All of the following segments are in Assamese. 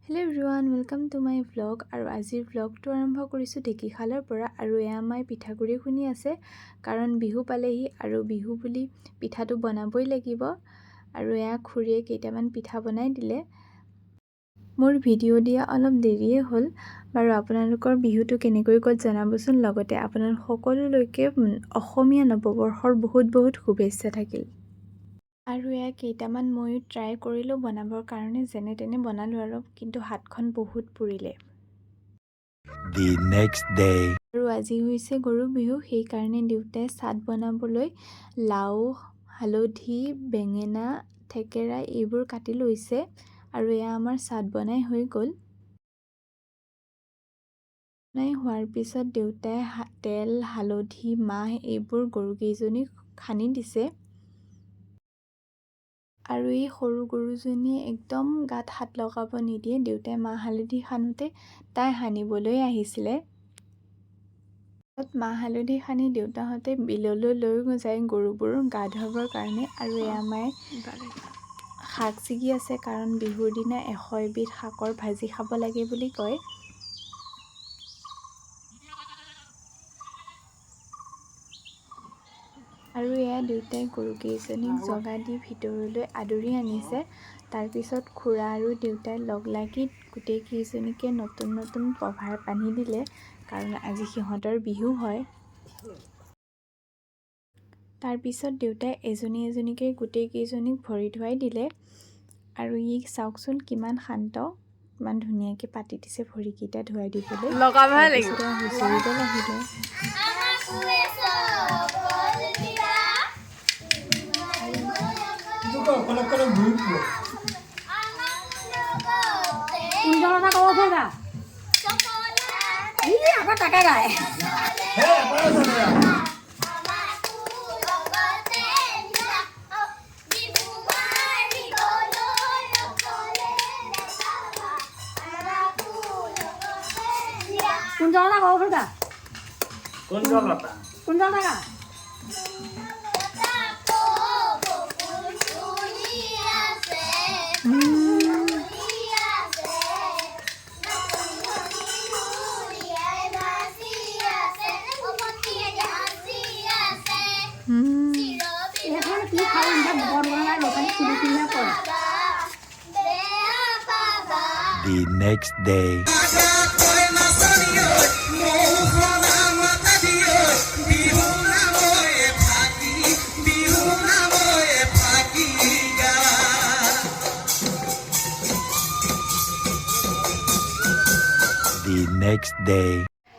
Hello everyone, welcome to my vlog। আৰু আজিৰ ভ্লগটো আৰম্ভ কৰিছোঁ ঢেঁকীশালৰ পৰা। আৰু এয়া মায়ে পিঠাগুড়ি খুন্দি আছে, কাৰণ বিহু পালেহি আৰু বিহু বুলি পিঠাটো বনাবই লাগিব। আৰু এয়া খুৰীয়ে কেইটামান পিঠা বনাই দিলে। মোৰ ভিডিঅ' দিয়া অলপ দেৰিয়ে হ'ল বাৰু। আপোনালোকৰ বিহুটো কেনেকৈ গ'ল জনাবচোন। লগতে আপোনালোক সকলোলৈকে অসমীয়া নৱবৰ্ষৰ বহুত বহুত শুভেচ্ছা থাকিল। আৰু এয়া কেইটামান ময়ো ট্ৰাই কৰিলোঁ বনাবৰ কাৰণে। যেনে তেনে বনালোঁ আৰু, কিন্তু হাতখন বহুত পুৰিলে। The next day. আৰু আজি হৈছে গৰু বিহু, সেইকাৰণে দেউতাই চাট বনাবলৈ লাও, হালধি, বেঙেনা, থেকেৰা এইবোৰ কাটি লৈছে। আৰু এয়া আমাৰ চাট বনাই হৈ গ'ল। বনাই হোৱাৰ পিছত দেউতাই তেল, হালধি, মাহ এইবোৰ গৰুকেইজনীক সানি দিছে। আৰু এই সৰু গৰুজনীয়ে একদম গাত হাত লগাব নিদিয়ে। দেউতাই মাহ হালধি সানোতে তাই সানিবলৈ আহিছিলে। মাহ হালধি সানি দেউতাহঁতে বিললৈ লৈ যায় গৰুবোৰ গা ধুৱাবৰ কাৰণে। আৰু এয়া মায়ে শাক ছিগি আছে, কাৰণ বিহুৰ দিনা 101বিধ শাকৰ ভাজি খাব লাগে বুলি কয়। আৰু এয়া দেউতাই গৰুকেইজনীক জগা দি ভিতৰলৈ আদৰি আনিছে। তাৰপিছত খুৰা আৰু দেউতাই লগ লাগি গোটেইকেইজনীকে নতুন নতুন পঘাৰ বান্ধি দিলে, কাৰণ আজি সিহঁতৰ বিহু হয়। তাৰপিছত দেউতাই এজনী এজনীকৈ গোটেইকেইজনীক ভৰি ধুৱাই দিলে। আৰু ই চাওকচোন কিমান শান্ত, ইমান ধুনীয়াকৈ পাতি দিছে ভৰিকেইটা ধুৱাই দিবলৈ। লগাবহে লাগিব। তাৰপিছত এয়া হুঁচৰি দল আহিলে। কুঞ্জলতা ক'ব পাৰিবা? ই আকৌ তাকে গায়। কুঞ্জলতা ক'ব পাৰিবা? কুঞ্জলতা। কুঞ্জলতা গা। এইখন কি খাওঁ এতিয়া বৰ বনাই ল'ৰা ছোৱালী খুলি খুলিহে কৰে। The next day. The next day.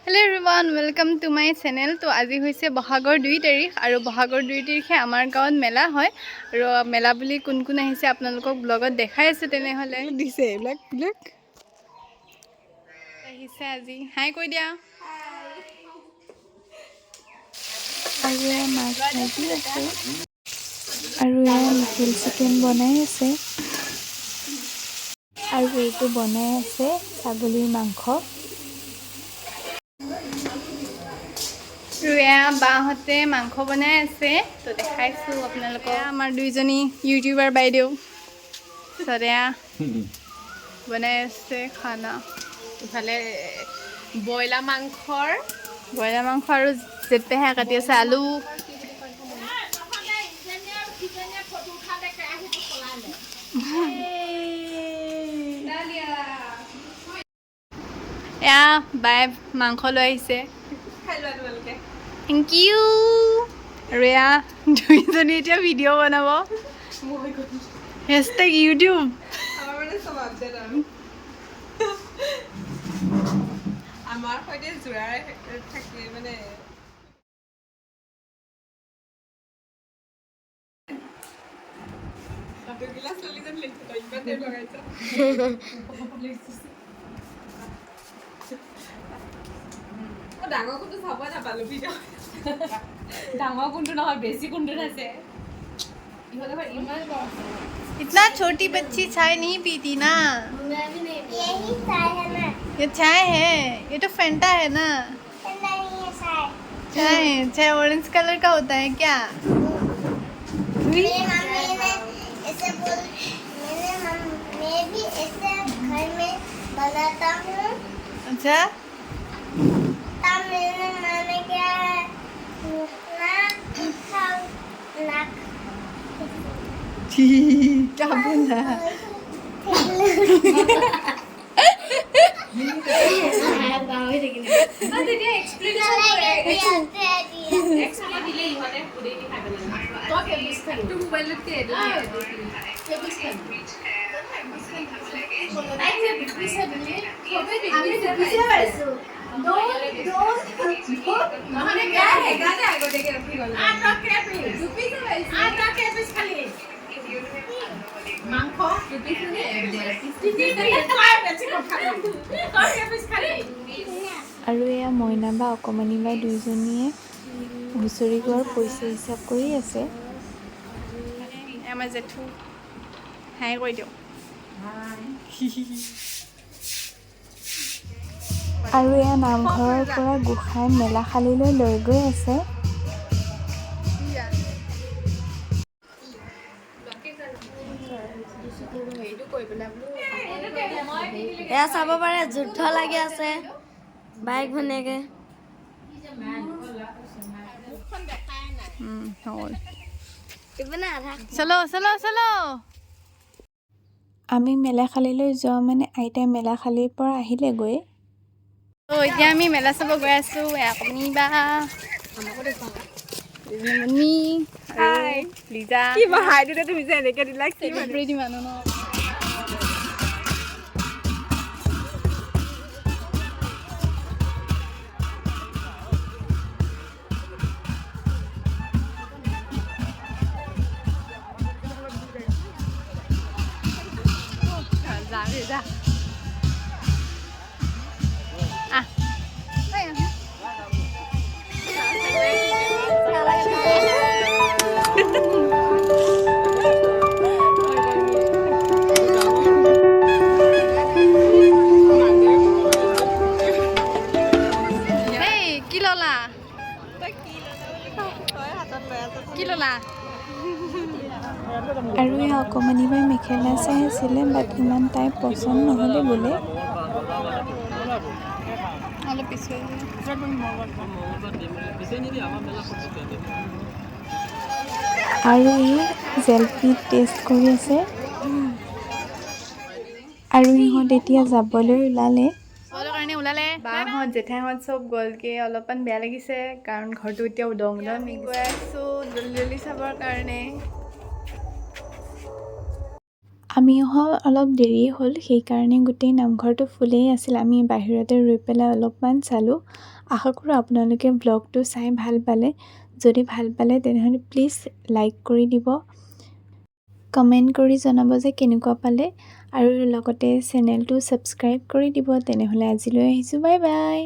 Hello everyone, welcome to my channel। তো আজি হৈছে বহাগৰ 2 তাৰিখ আৰু বহাগৰ 2 তাৰিখে আমাৰ গাঁৱত মেলা হয়। আৰু মেলা বুলি কোন কোন আহিছে আপোনালোকক ব্লগত দেখাই আছোঁ। তেনেহ'লে দিছে এইবিলাক বিলাক। আহিছে আজি, হাই কৈ দিয়া। আৰু এয়া মাছ ভাজি আছে আৰু এয়া লোকেল চিকেন বনাই আছে আৰু এইটো বনাই আছে ছাগলীৰ মাংস। আৰু এয়া বাহঁতে মাংস বনাই আছে, তো দেখাইছোঁ আপোনালোকক। এয়া আমাৰ দুইজনী ইউটিউবাৰ বাইদেউ। তাৰপিছত এয়া বনাই আছে খানা। ইফালে ব্ৰইলাৰ মাংসৰ ব্ৰইলাৰ মাংস আৰু জেঠপেহাই কাটি আছে আলু। এয়া বায়ে মাংস লৈ আহিছে। খাই লোৱা তোমালোকে। Thank you. আৰু এয়া দুইজনী এতিয়া ভিডিঅ' বনাব, হেছটেগ ইউটিউব। আমাৰ মানে চব আপডেট আৰু আমাৰ সৈতে যোৰাই থাকি মানে দুগিলাচ ললি যেন লাগিছে তই, ইমান দেৰি লগাইছ। মই ডাঙৰ কোনটো চাব নাপালো ভিডিঅ'। ডাঙৰ কোনটো নহয়, বেছি কোনটোত আছে। ইহঁতৰ ঘৰত ইমান গৰম। इतना छोटी बच्ची चाय नहीं पीती ना। यही चाय है ना? ये चाय है? ये तो फेंटा है ना। नहीं, ये चाय। चाय है? चाय ऑरेंज कलर का होता है क्या? मेरी मम्मी ने ऐसे बोल, मैंने मम मैं भी ऐसे घर में बनाता हूँ। अच्छा। तमिल मैंने क्या है ना नाक। क्या बोला? তেতিয়া এক্সপ্লেইন দিলে ইহঁতে গোটেইখিনি খাই পেলালে। তোৰ মোবাইলতকে এইটো। সেইকাৰণে আগতীয়াকে ৰখি গ'ল। মাংস। আৰু এয়া মইনা বা অকণমানি বা দুইজনীয়ে হুঁচৰি গোৱাৰ পইচা হিচাপ কৰি আছে। আমাৰ জেঠু, হাই কৰি দিয়ক। আৰু এয়া নামঘৰৰ পৰা গোঁসাই মেলাশালীলৈ লৈ গৈ আছে। এয়া চাব পাৰে, যুদ্ধ লাগি আছে বাইক ভনীয়েকে। হ'ল। ইপিনে আধা। চলো চলো চলো। আমি মেলাশালীলৈ যোৱা মানে আইতাই মেলাশালীৰ পৰা আহিলেগৈ। তো এতিয়া আমি মেলা চাব গৈ আছোঁ। এয়া অকণমানি বা, মুন্নি, লিজা। কি হাইটোতে তুমি যে এনেকে দিলা কি? চেলিব্ৰিটি মানুহ ন। যা ৰে যা। আহ ঐ আহ। এই কি ল'লা? কি ল'লা? আৰু এয়া অকণমানি বাই মেখেলা চাই আছিলে, বাট ইমান তাইৰ পচন্দ নহ'লে বোলে। অলপ পিছুৱাই যোৱা। আৰু ই জেলপি টেষ্ট কৰি আছে। আৰু ইহঁত এতিয়া যাবলৈ ওলালে। চাবলৈ কাৰণে ওলালে। বাহঁত, জেঠাইহঁত চব গ'লগৈ। অলপমান বেয়া লাগিছে, কাৰণ ঘৰটো এতিয়া উদং উদং। আমি গৈ আছোঁ দলি চাবৰ কাৰণে। আমি অহা অলপ দেৰিয়ে হ'ল, সেইকাৰণে গোটেই নামঘৰটো ফুলেই আছিল। আমি বাহিৰতে ৰৈ পেলাই অলপমান চালোঁ। আশা কৰোঁ আপোনালোকে ব্লগটো চাই ভাল পালে। যদি ভাল পালে, তেনেহ'লে প্লিজ লাইক কৰি দিব, কমেণ্ট কৰি জনাব যে কেনেকুৱা পালে আৰু লগতে চেনেলটো ছাবস্ক্ৰাইব কৰি দিব। তেনেহ'লে আজিলৈ আহিছোঁ, বাই বাই।